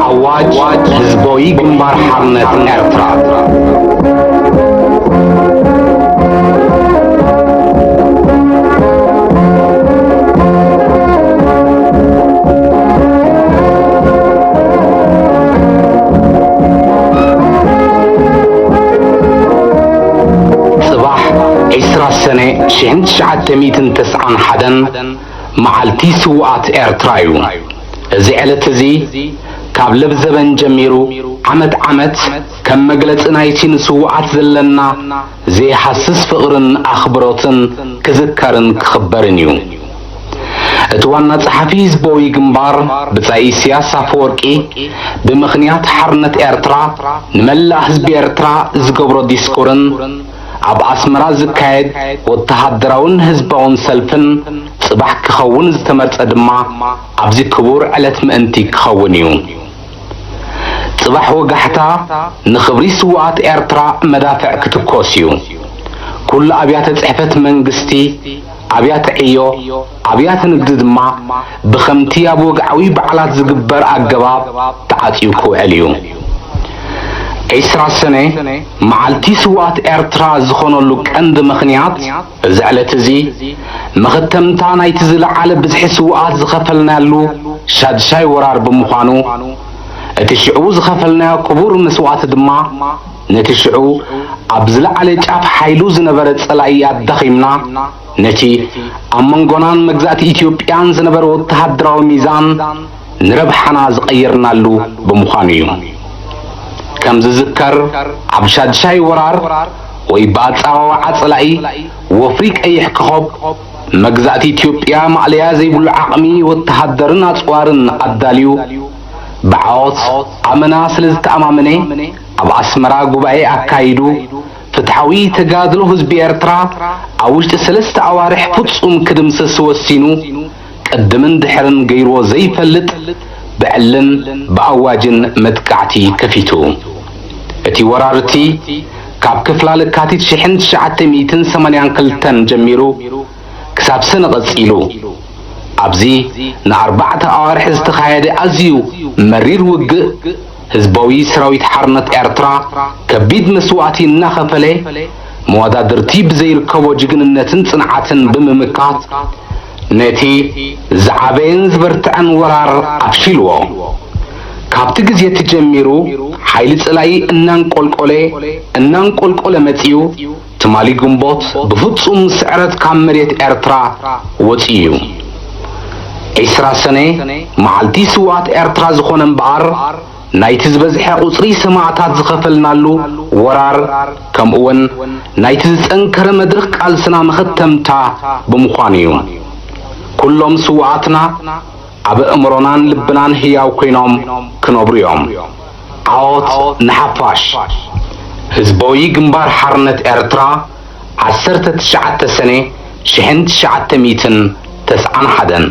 ኣዋጅ ህዝባዊ ግንባር ሓርነት ኤርትራ። ጽባሕ ዕስራ ሰነ ሽሕን ትሽዓተ ሚእትን ተስዓን ሓደን መዓልቲ ስዉኣት ኤርትራ እዩ። እዚ ዕለት እዚ ካብ ለብዘበን ጀሚሩ ዓመት ዓመት ከም መግለጺ ናይቲ ንስዉኣት ዘለና ዘይሃስስ ፍቕርን ኣኽብሮትን ክዝከርን ክኽበርን እዩ። እቲ ዋና ጸሓፊ ህዝባዊ ግንባር ብጻይ ኢሳያስ ኣፈወርቂ ብምኽንያት ሓርነት ኤርትራ ንመላእ ህዝቢ ኤርትራ ዝገብሮ ዲስኩርን ኣብ ኣስመራ ዝካየድ ወተሃደራውን ህዝባውን ሰልፍን ጽባሕ ክኸውን ዝተመርጸ ድማ ኣብዚ ክቡር ዕለት ምእንቲ ክኸውን እዩ። ጽባሕ ወጋሕታ ንኽብሪ ስዉኣት ኤርትራ መዳፍዕ ክትኮስ እዩ። ኩሉ ኣብያተ ጽሕፈት መንግስቲ፣ ኣብያተ ዕዮ፣ ኣብያተ ንግዲ ድማ ብኸምቲ ኣብ ወግዓዊ በዓላት ዝግበር ኣገባብ ተዓጽዩ ክውዕል እዩ። ዕስራ ሰነ መዓልቲ ስዉኣት ኤርትራ ዝኾነሉ ቀንዲ ምኽንያት፣ እዚ ዕለት እዚ መኸተምታ ናይቲ ዝለዓለ ብዝሒ ስዉኣት ዝኸፈልናሉ ሻድሻይ ወራር ብምዃኑ፣ እቲ ሽዑ ዝኸፈልናዮ ክቡር መስዋእቲ ድማ ነቲ ሽዑ ኣብ ዝለዓለ ጫፍ ሓይሉ ዝነበረ ጸላኢ ኣዳኺምና፣ ነቲ ኣብ መንጎናን መግዛእቲ ኢትዮጵያን ዝነበረ ወተሃደራዊ ሚዛን ንረብሓና ዝቐየርናሉ ብምዃኑ እዩ። ከም ዝዝከር፣ ኣብ ሻድሻይ ወራር ወይ ብኣጸዋውዓ ጸላኢ ወፍሪ ቀይሕ ኮኾብ፣ መግዛእቲ ኢትዮጵያ ማእለያ ዘይብሉ ዓቕሚ ወተሃደርን ኣጽዋርን ኣዳልዩ፣ ብዓወት ኣመና ስለ ዝተኣማመነ፣ ኣብ ኣስመራ ጉባኤ ኣካይዱ፣ ፍትሓዊ ተጋድሎ ህዝቢ ኤርትራ ኣብ ውሽጢ ሰለስተ ኣዋርሕ ፍጹም ክድምሰስ ወሲኑ፣ ቅድምን ድሕርን ገይርዎ ዘይፈልጥ ብዕልን ብኣዋጅን መጥቃዕቲ ከፊቱ። እቲ ወራርቲ ካብ ክፍላ ለካቲት ሽሕን ትሽዓተ ሚእትን ሰማንያን ክልተን ጀሚሩ ክሳብ ሰነ ቀጺሉ። ኣብዚ ንኣርባዕተ ኣዋርሕ ዝተኻየደ ኣዝዩ መሪር ውግእ፣ ህዝባዊ ሰራዊት ሓርነት ኤርትራ ከቢድ መስዋእቲ እናኸፈለ፣ መወዳድርቲ ብዘይርከቦ ጅግንነትን ጽንዓትን ብምምካት፣ ነቲ ዝዓበየን ዝበርትዐን ወራር ኣፍሺልዎ። ካብቲ ግዜ እቲ ጀሚሩ፣ ሓይሊ ጸላኢ እናንቆልቆለ፣ እናንቆልቆለ መጺኡ፣ ትማሊ ግንቦት ብፍጹም ስዕረት ካብ መሬት ኤርትራ ወጺኡ እዩ። ዕስራ ሰነ፣ መዓልቲ ስዉኣት ኤርትራ ዝኾነ እምበኣር፣ ናይቲ ዝበዝሐ ቁጽሪ ሰማእታት ዝኸፈልናሉ ወራር፣ ከምኡውን ናይቲ ዝጸንከረ መድረኽ ቃልስና መኸተምታ ብምዃኑ እዩ። ኩሎም ስዉኣትና ኣብ ኣእምሮናን ልብናን ህያው ኮይኖም ክነብሩ እዮም። ዓወት ንሓፋሽ! ህዝባዊ ግንባር ሓርነት ኤርትራ፣ ዓሰርተ ትሽዓተ ሰነ ሽሕን ትሽዓተ ሚእትን ተስዓን ሓደን።